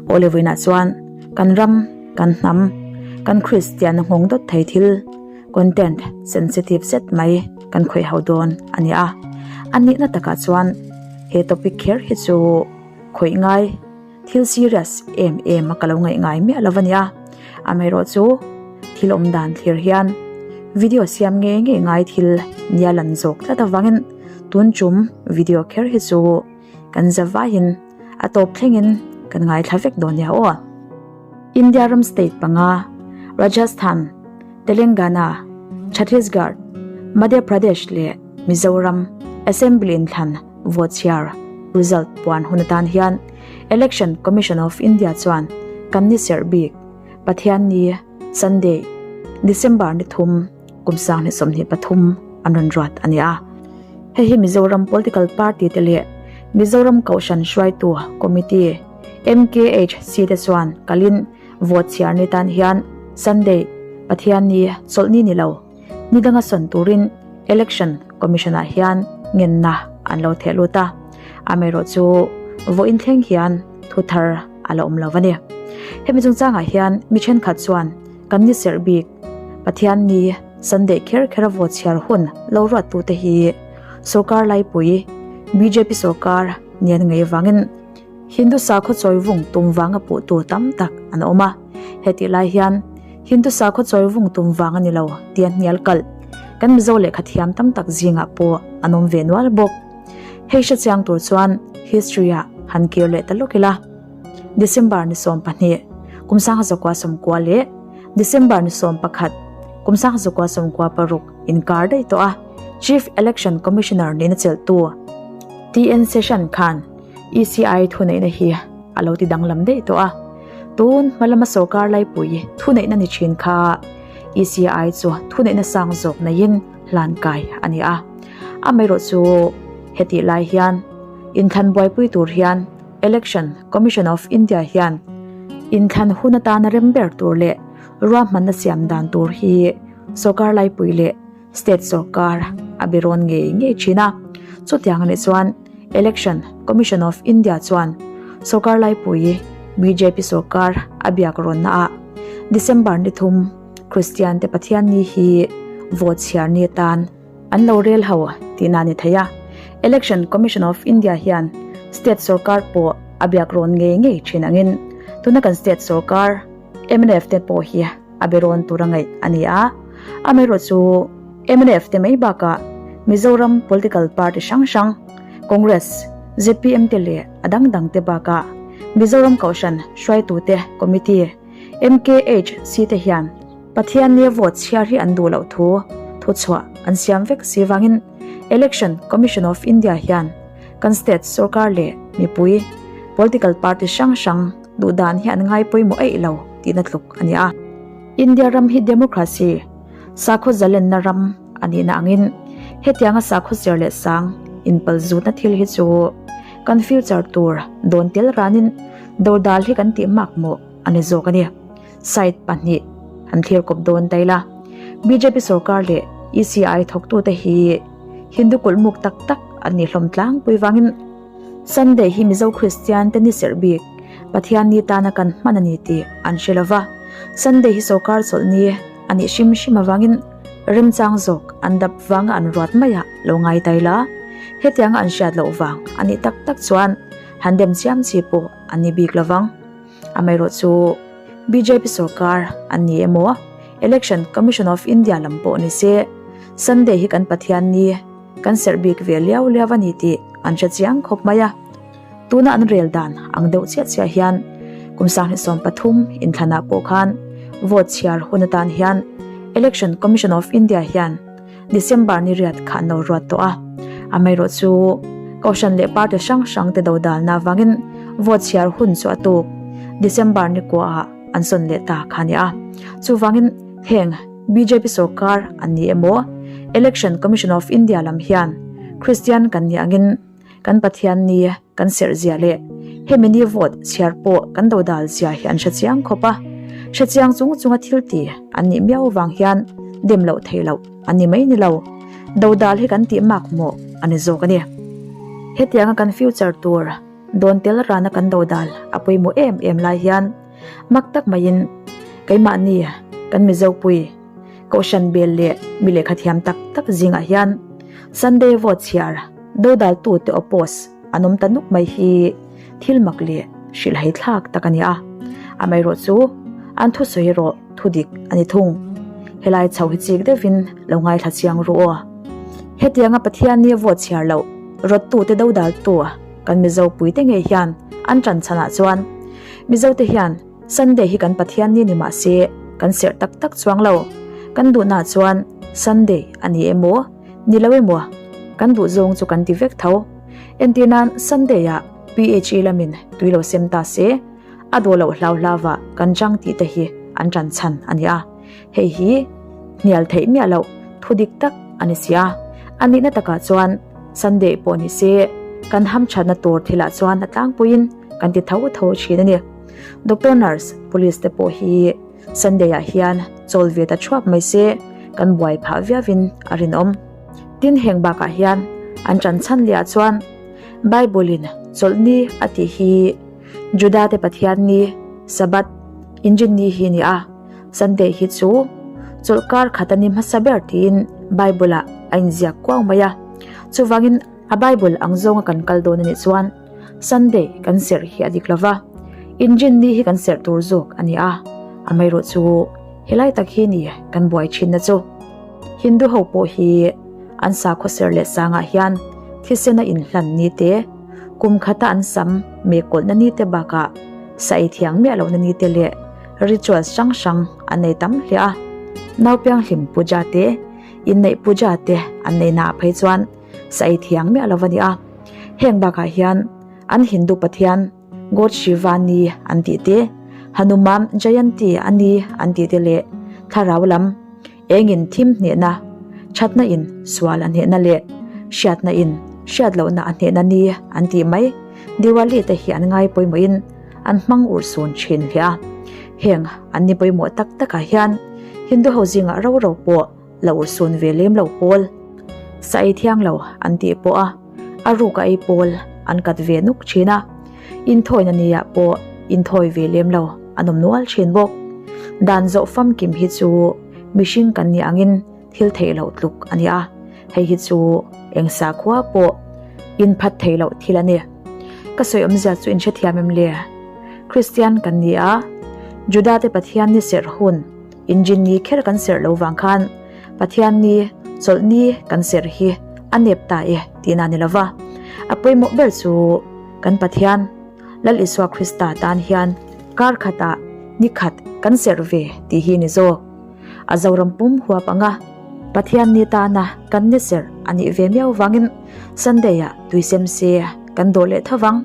Awle vawiinah chuan kan ram, kan hnam, kan Kristianna nghawng dawt thei thil content sensitive zet mai kan khawih ho dawn a ni a. A nihna takah chuan he topic kher hi chu khawih ngai thil serious em em a ka lo ngaih ngai miah lo a nia. Amaherawhchu thil awm dan thlir hian video siam nge nge ngai thil nia lan zawk tlat avangin tun tum video kher hi chu kan za vaiin a tawp thlengin kan ngaithla vek dawn nia aw. India ram state panga Rajasthan, Telangana, Chhattisgarh, Madhya Pradesh leh Mizoram Assembly inthlan vote chhiar result puan hun atan hian Election Commission of India chuan kan ni serh bik Pathianni, Sunday, December ni thum kum 2023 an rawn ruat a ni a. Hei hi Mizoram political party te leh Mizoram Kohhran hruaitu committee MKHC te chuan kalin vote chhiar ni tan hian Sunday, Pathianni, chawlhni ni lo, ni danga sawn turin Election Commission ah hian ngenna an lo theh lut a. Amaherawhchu vawiin thleng hian thu thar a la awm lo a ni. Hemi chungchangah hian mi thenkhat chuan kan ni serh bik Pathianni Sunday kher kher a vote chhiar hun lo ruattute hi sorkar laipui bjp sorkar nian ngei vangin Hindu sakhaw chawi vung tum vanga puhtu tam tak an awm a, hetih lai hian Hindu sakhaw chawi vung tum vang a ni lo tia hnial kalh kan Mizo lehkha thiam tam tak zingah pawh an awm ve nual bawk. Hei hre chiang tur chuan history ah han kir leh ta lawk ila. December ni 12, kum 1990 leh December ni 11, kum 1996 inkar daih tawh a, Chief Election Commissioner nihna chelhtu TN Seshan khan ECI thuneihna hi a lo ti danglam daih tawh a, tun hma lama sorkar laipui thuneihna ni thin kha ECI chu thuneihna sang zawk neiin hlan kai a ni a. Amaherawhchu hetih lai hian inthlan buaipui tur hian Election Commission of India hian inthlan hun atana rem ber tur leh ruahmanna siam dan tur hi sorkar laipui leh State sorkar a be rawn ngei ngei thin a. Chutiang anih chuan Election Commission of India chuan sorkar laipui bjp sorkar a biak rawnna ah December ni thum Kristian te Pathian ni hi vote chhiar ni atan an lo rel ho tihna a ni thei a. Election Commission of India hian state sorkar pawh a biak rawn ngei ngei thin angin tuna kan state sorkar mnf te pawh hi a be rawn tur a ngaih a ni a, amaherawhchu mnf te mai bakah Mizoram political party hrang hrang, Congress, zpm te leh a dang dang te bakah Mizoram Kohhran hruaitute committee, MKHC te hian Pathiannia vote chhiar hi an duh loh thu thuchhuah an siam vek si vangin Election Commission of India hian kan state sorkar leh mipui political party hrang hrang duh dan hi an ngai pawimawh eih lo tihna tluk a ni a. India ram hi democracy, sakhaw zalenna ram a nihna angin hetianga sakhaw zer leh sang inpal zutna thil hi chu kan future tur dawn tel ranin dodal hi kan tih makmawh a ni zawk a ni. Side pahnih an thlir kawp dawn ta ila. Bjp sorkar leh ECI thawktute hi Hindu kulhmuk tak tak an nih hlawm tlangpui vangin Sunday hi Mizo Kristian te ni serh bik Pathian ni tana kan hman a ni tih an hre lova. Sunday hi sorkar chawlh ni a nih hrim hrim avangin remchang zawk an dap vanga an ruat maiah lo ngai ta ila. Hetianga an hriat loh vang a nih tak tak chuan han dem chiam chi pawh an ni bik lovang. Amaherawhchu bjp sorkar an ni emaw Election Commission of India lam pawh ni se Sunday hi kan Pathian ni kan serh bik ve liau liau a ni tih an hre chiang khawp mai a. Tuna an rel dan ang deuh chiah chiah hian kum 2023 inthlanah pawh khan vote chhiar hun atan hian Election Commission of India hian December ni riat kha an lo ruat tawh a. Amaherawhchu Kohhran leh party hrang hrang te dodalna avangin vote chhiar hun chu a tuk December ni kuaah an sawn leh ta kha a ni a. Chuvangin heng bjp sorkar an ni emaw Election Commission of India lam hian Kristian kan nih angin Kan Pathian ni kan serh zia leh hemi ni vote chhiar pawh kan dodal zia hi an hre chiang khawp a. Hre chiang chung chunga thil ti an nih miau vang hian dem loh theih loh an ni mai ni lo. Dodal hi kan tih mak mawh a ni zawk a ni. Hetianga kan future tur. dawn tel rana kan dodal a pawimawh em em lai hian mak tak maiin keimahni kan Mizopui Kohhran bel leh mi lehkha thiam tak tak zingah hian Sunday vote chhiar dodaltute oppose an awm ta nuk mai hi thil mak leh hrilhhai thlak tak a ni a. Amaherawh chu an thusawi erawh thu dik a ni thung. Helai chho hi chik deuhin lo ngaithla chiang ru aw. Hetianga Pathianni vote chhiar loh rawttute dodaltu kan Mizo puite ngei hian an tan chhanah chuan Mizote hian Sunday hi kan Pathian ni ni mah se kan serh tak tak chuang lo. Kan duhna chuan Sunday a ni emaw, ni lo emaw kan duh zawng chu kan ti vek tho. Entir nan Sunday ah PHE lamin tui lo sem ta se, a dawh loh hlau hlau ah kan chang tih te hi an tan chhan a ni a. Hei hi hnial theih miah loh thu dik tak a ni si a. A nihna takah chuan Sunday pawh ni se kan hamthatna tur thilah chuan a tlangpuiin kan ti tho tho thin a ni. Doctor nurse police te pawh hi Sunday ah hian chawl ve ta thuap mai se kan buai phah viau in a rinawm. Tin heng bakah hian an tan chhan leh ah chuan Bible in chawlhni a tih hi Juda te Pathian ni Sabbath inrin ni hi a ni a, Sunday hi chu chawlhkar khat a ni hmasa ber tiin Bible ah a inziak kuau mai a, chuvangin a Bible ang zawnga kan kal dawn a nih chuan Sunday kan serh hi a dik lova, inrin ni hi kan serh tur zawk a ni a, amaherawh chu helai tak hi ni kan buai thinna chu. Hindu ho pawh hi an sakhaw serh leh sangah hian thisena inhlan ni te, kum khata an sam meh kawlhna ni te bakah sa ei thiang miah lohna ni te leh rituals hrang hrang an nei tam hle a. Naupianghlim puja te, inneih puja te an nei naah phei chuan sa ei thiang miah lo a ni a. Heng bakah hian an Hindu pathian God Shiva ni an tih te, Hanuman Jayanti a ni an tih te leh thlarau lam engin thim hnehna, thatna in sual a hnehna leh hriatna in hriat lohna a hnehna ni an tih mai Diwali te hi an ngai pawimawhin an hmang urhsun thin hle a. Heng an ni pawimawh tak takah hian Hindu ho zingah ro ro pawh lo urhsun ve lem lo pawl, sa ei thiang lo an tih pawh a, a ruk a ei pawl an kat ve nuk thin a, inthawina nia pawh inthawi ve lem lo an awm nual thin bawk. Dan zawh famkim hi chu mihring kan nih angin thil theih loh tluk a ni a, hei hi chu eng sakhua pawh inphat theih loh thil a ni. Ka sawi awmzia chu inhrethiam em le? Kristian kan ni a, Juda te Pathian ni serh hun, Injin ni kher kan serh lo vang khan Pathian ni, chawlh ni kan serh hi a nep ta e tihna ni lova. A pawimawh ber chu kan Pathian, Lal Isua Krista tan hian kar khatah ni khat kan serh ve tih hi ni zawk. A Zoram pum huap anga Pathian ni tana kan ni serh a nih ve miau vangin Sunday ah tui sem se kan dawh leh tho vang.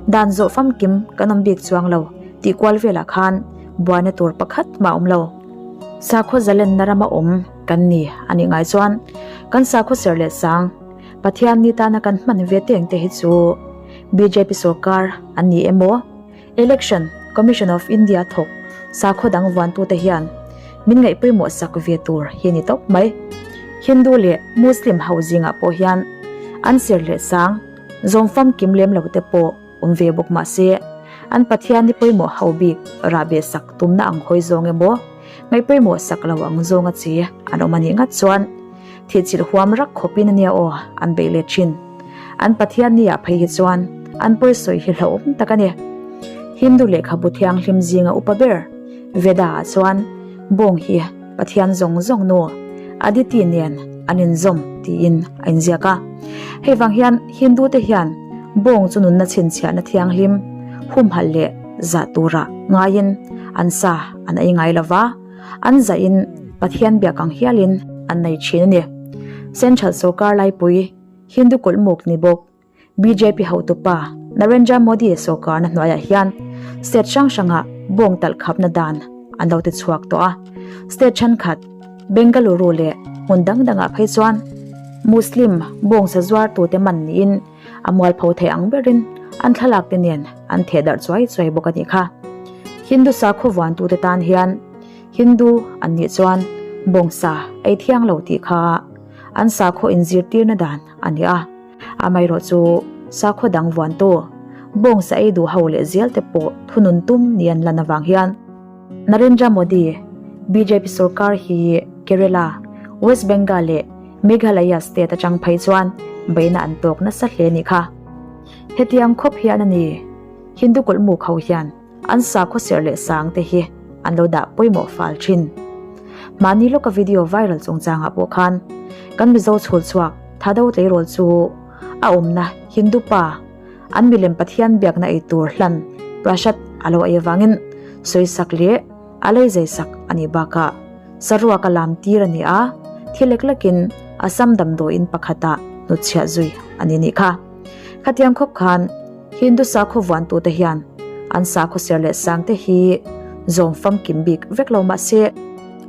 Dan zawh famkim kan awm bik chuang lo tih kual velah khan buaina tur pakhat mah awm lo. Sakhaw zalenna rama awm kan ni a nih ngai chuan kan sakhaw ser leh sang Pathian ni tana kan hman ve teng te hi chu bjp sorkar an ni emaw Election Commission of India thawk sakhaw dang vuantute hian min ngaih pawimawh sak ve tur hi a ni tawp mai. Hindu leh Muslim ho zingah pawh hian an ser leh sang zawm famkim lem lo te pawh awm ve bawk mah se, an Pathian ni pawimawh ho bik rah beh sak tumna ang hawi zawng emaw, ngaih pawimawh sak lo ang zawnga chi an awm a nih ngat chuan thihchilh huam rak khawpin a nia aw an beih let thin. An Pathian ni ah phei hi chuan an pawisawi hi hlauhawm tak a ni. Hindu lehkhabu thianghlim zinga upa ber Veda ah chuan bawng hi Pathian zawng zawng nu Aditi nen an inzawm tiin a inziak a. Hei vang hian Hindu te hian bawng chu nunna chhinchhiahna thianghlim humhalh leh zah tura ngaiin an sa an ei ngai lova, an zahin Pathian biak ang hialin an nei thin a ni. Central sorkar laipui Hindu kulhmuk ni bawk. Bjp hotupa Narendra Modi sorkarna hnuaiah hian state hrang hrangah bawng talh khapna dan an lo ti chhuak tawh a. State thenkhat Bengaluru leh hmun dang dangah phei chuan Muslim bawngsa zuartute man niin a mualpho thei ang berin an thlalak te nen an theh darh chuai chuai bawk a nih kha. Hindu sakhaw vuantute tan hian Hindu an nih chuan bawngsa ei thiang lo tih kha an sakhaw inzirtirna dan a ni a. Amaherawh chu sakhaw dang vuantu. Bawngsa ei duh ho leh zel te pawh thunun tum ni an lan avang hian Narendra Modi, bjp sorkar hi Kerala, West Bengal leh Meghalaya state atang phei chuan beihna an tawk nasa hle nih kha. Hetiang khawp hian a ni, Hindu kulhmuk ho hian an sakhaw serh leh sang te hi an lo dah pawimawh fal thin. Mahni lawka video viral chungchangah pawh khan kan Mizo chhul chhuak Thado tleirawl chu a awmna Hindu pa an milem Pathian biakna ei tur hlan prasad a lo ei avangin sawisak leh a lei zaisak a nih bakah saruak a lam tir a ni a, thil lek lekin Assam damdawiin pakhatah hnutchhiah zui a ni nih kha. Khatiang khawp khan Hindu sakhaw vuantute hian an sakhaw ser leh sangte hi zawm famkim bik vek lo mah se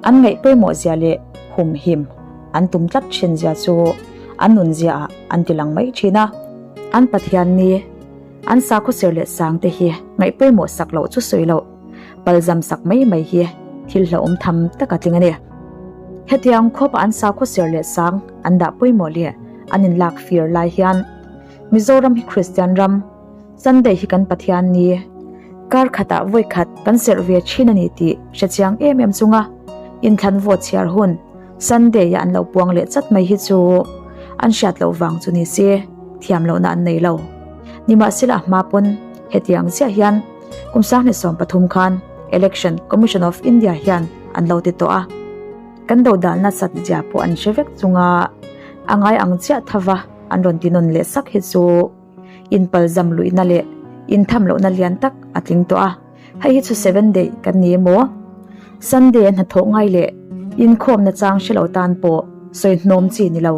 an ngaih pawimawh zia leh humhim an tum tlat thin zia chu an nun ziaah an ti lang mai thin a. An Pathian ni, an sakhaw ser leh sangte hi ngaih pawimawh sak loh chu sawi loh, palzam sak mai mai hi thil hlauhawm tham tak a tling a ni. Hetiang khawpa an sakhaw ser leh sang an dah pawimawh leh an inlak fir lai hian Mizoram hi Kristian ram, Sunday hi kan Pathian ni, kar khatah vawi khat kan serh ve thin a ni tih hre chiang em em chunga inthlan vote chhiar hun Sunday-a an lo puang leh chat mai hi chu an hriat loh vang chu ni se thiam lohna an nei lo. Nimahsela a hma pawn hetiang chiah hian kum 2013 khan Election Commission of India hian an lo ti tawh a. Kan dodalna nasat zia pawh an hre vek chunga a ngai ang chiah thava an rawn ti nawn leh sak hi chu inpalzam luihna leh intham lohna lian tak a tling tawh a. Hei hi chu seven day kan ni emaw? Sunday a hnathawh ngai leh inkhawmna chang hre lo tan pawh sawi hnawm chi ni lo.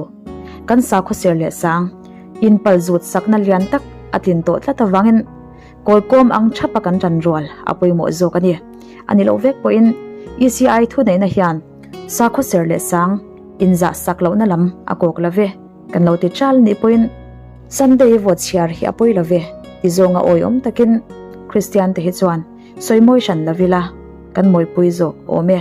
Kan sakhaw ser leh sang inpal zut sakna lian tak a tlin tawh tlat avangin kawlkawm ang thapa kan tan rual a pawimawh zawk a ni. A ni loh vek pawhin ECI thuneihna hian sakhaw ser leh sang inzah sak lohna lam a kawk lo ve kan lo ti chal nih pawhin Sunday vote chhiar hi a pawi lo ve ti zawnga awiawm takin Kristian te hi chuan sawi mawi hran lo ila kan mawipui zawk awm e.